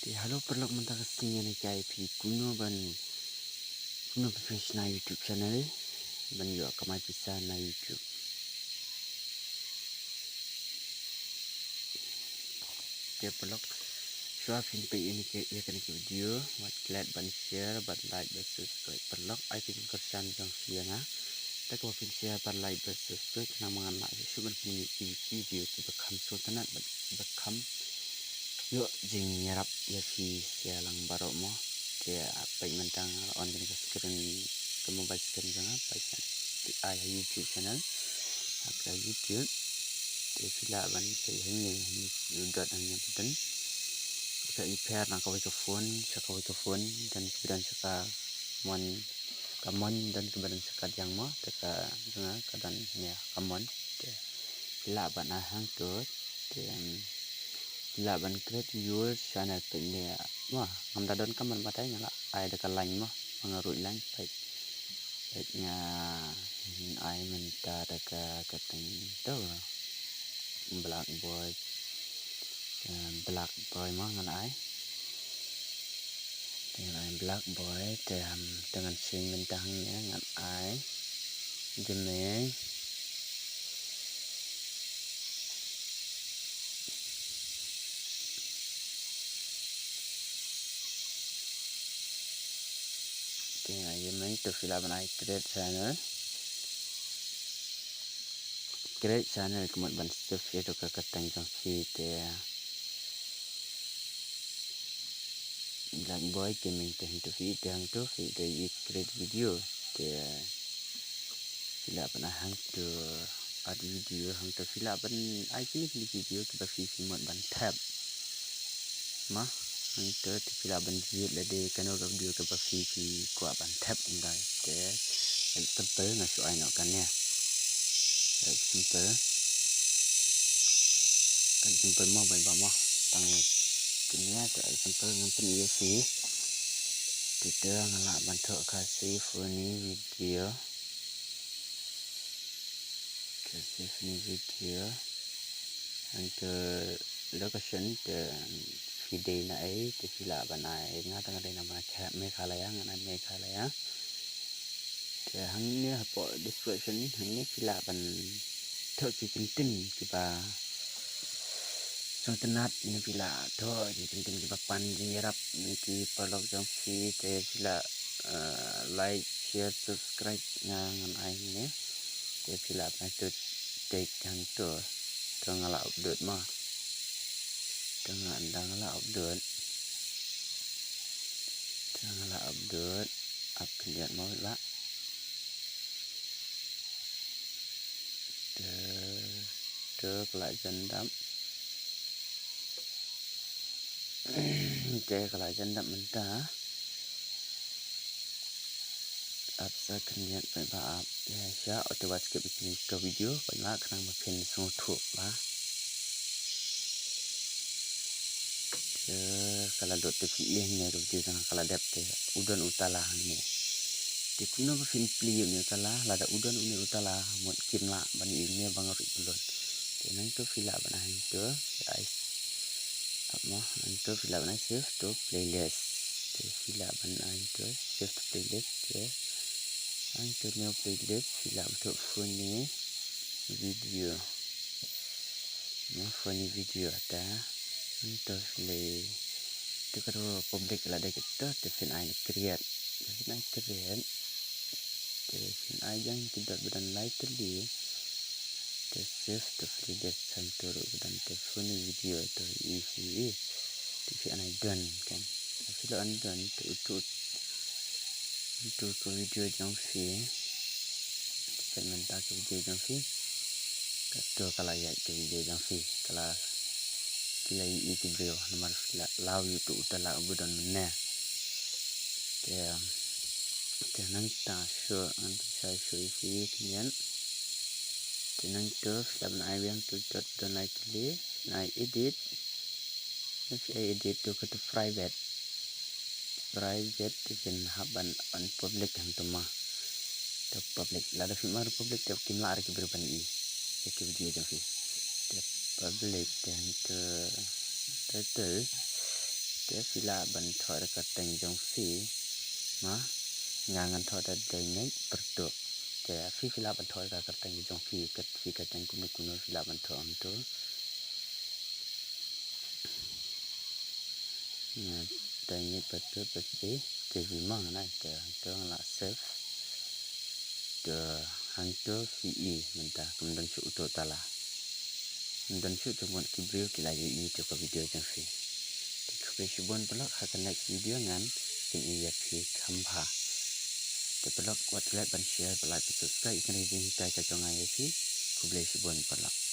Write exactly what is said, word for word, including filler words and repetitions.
Te hello paralok, mynta ka sngi ngan hikai ïa phi kumno ban, kumno ban pynshna YouTube channel ban ïoh kamai pisa na YouTube. Te paralok, shuwa phin peit ïa kane ka video, wat klet ban share, ban like, ban subscribe paralok, ai ka jingkyrshan jong phi ïa nga. Te kaba phin share, ban like, ban subscribe, khnang ba ngan lah shuh ban pynmih ïa ki video kiba kham sngewtynnat bad kiba kham ïoh jingïarap ïa phi sha lang baroh mo. Te peit mynta nga la on kane ka screen, ka mobile screen jong nga, peit, te ai ha YouTube channel, ha ka YouTube. Te phi lah ban peit hangne, hangne u dot hangne button. Ka i pher na kawei ka phone sha kawei ka phone, don kiba don sha ka mon, ka mon, don kiba don sha ka diang mo, te ka jong nga ka don hangne ka mon. Te phi lah ban ai hangto, te, em, phi lah ban create your channel, peit ne mo, ngam da don ka mon batai, nga la ai da ka line mo, ba nga ruh line, peit. Peit nga ai mynta da ka, ka teng to. Black Boy, eh, Black Boy mo ngan ai. Te ngan ai Black Boy, te, em, te ngan search mynta hangne, ngan ai Jemeng. Te ngan ai Jemeng, to phi lah ban ai create channel. Create channel ka mut ban save ïa ka, ka kyrteng jong phi te. Black Boy Gaming te hangto phi, te hangto phi dei i create video te. Phi lah ban ai hangto add video, hangto phi lah ban ai kine kine video kiba phi, phi mut ban thep. Mo, hangto te phi lah ban jied lade kano ka video kaba phi, phi kwah ban thep, ynda te example nga shu ai noh kane. Example, example mo, bai ba mo, tang kine te example ngan pyni ïa phi. Te te nga lah ban thoh Khasi funny video. Khasi funny video. Hangto location te phi dei na ei, te phi lah ban ai, nga te nga dei na Megha-, Meghalaya, ngan ai Meghalaya. Te hangne hapoh description hangne phi lah ban thoh ki kyntien kiba sngewtynnat, ne phi lah thoh ki kyntien kiba pan jingïarap na ki paralok jong phi, te phi lah, eh, like, share, subscribe nga ngan ai hangne. Te phi lah ban ai to, te hangto, to nga la upload mo. To nga, ynda nga la upload. To nga la upload. Ap khyndiat mo lah. Te, te ka la jan dap. Te ka la jan dap mynta. Ap sa khyndiat, peit ba ap. Ïa sha, o te wat skip ïa kane ka video, peit ba khnang ba phin sngewthuh ba. Te ka la dot te phi ïohi ne ka video jong nga ka la dep te u don u tala hangne. Te kumno ba phin plie ïa une u tala, lada u don une u tala mut kim lah ban ïohi ne ba nga ruh khlem don. Te nangto phi lah ban ai hangto, ai. Ap mo, hangto phi lah ban ai save to playlist. Te phi lah ban ai hangto save to playlist te. Hangto new playlist phi lah ban thoh funny video. Ngan funny video te. Ngan to play. Te ka dei public la dei kata te phin ai create. Te phin ai create. Te phin ai jong ki dot ba don lai tylli. Te save to playlist, hangto ruh ba don te funny video to i phi i. Te phi ai done kan. Te phi la ai done te uto. Uto ka video jong phi. Te mynta ka video jong phi. Kato ka la ïaid ka video jong phi. Ka la, ki la ïohi ki briew namar phi la law ïa uto u tala uba don mynne. Te, te nangta shuh, nangta shuh ïa phi khyndiat. Te nangto phi lah ban ai biang to jot don lai tylli, phin ai edit. Phi ai edit to kato private. Private te phin hap ban on public hangto mo. Te public, lada phi mar public te kim lah ruh ki briew ban i ïa ki video jong phi. Te public te hangto title. Te phi lah ban thoh da ka kyrteng jong phi. Ma, nga ngan thoh da Dei Ngeit Pyrtuh. Te phi phi lah ban thoh da ka kyrteng jong phi, kat phi kyrteng kumno kumno phi lah ban thoh hangto. Nga Dei Ngeit Pyrtuh, pyrtuh te phi mang na te hangto nga lah save. Te hangto phi i mynta kam don shuh uto tala. Ym don shuh te mut ki briew ki la ïohi ïa ka video jong phi. Te khublei shibun paralok, ha ka next video ngan pyni ïa phi kham bha. Te paralok wat klet ban share, ba like, ban subscribe ïa kane ka jinghikai ka jong nga ïa phi. Khublei shibun paralok.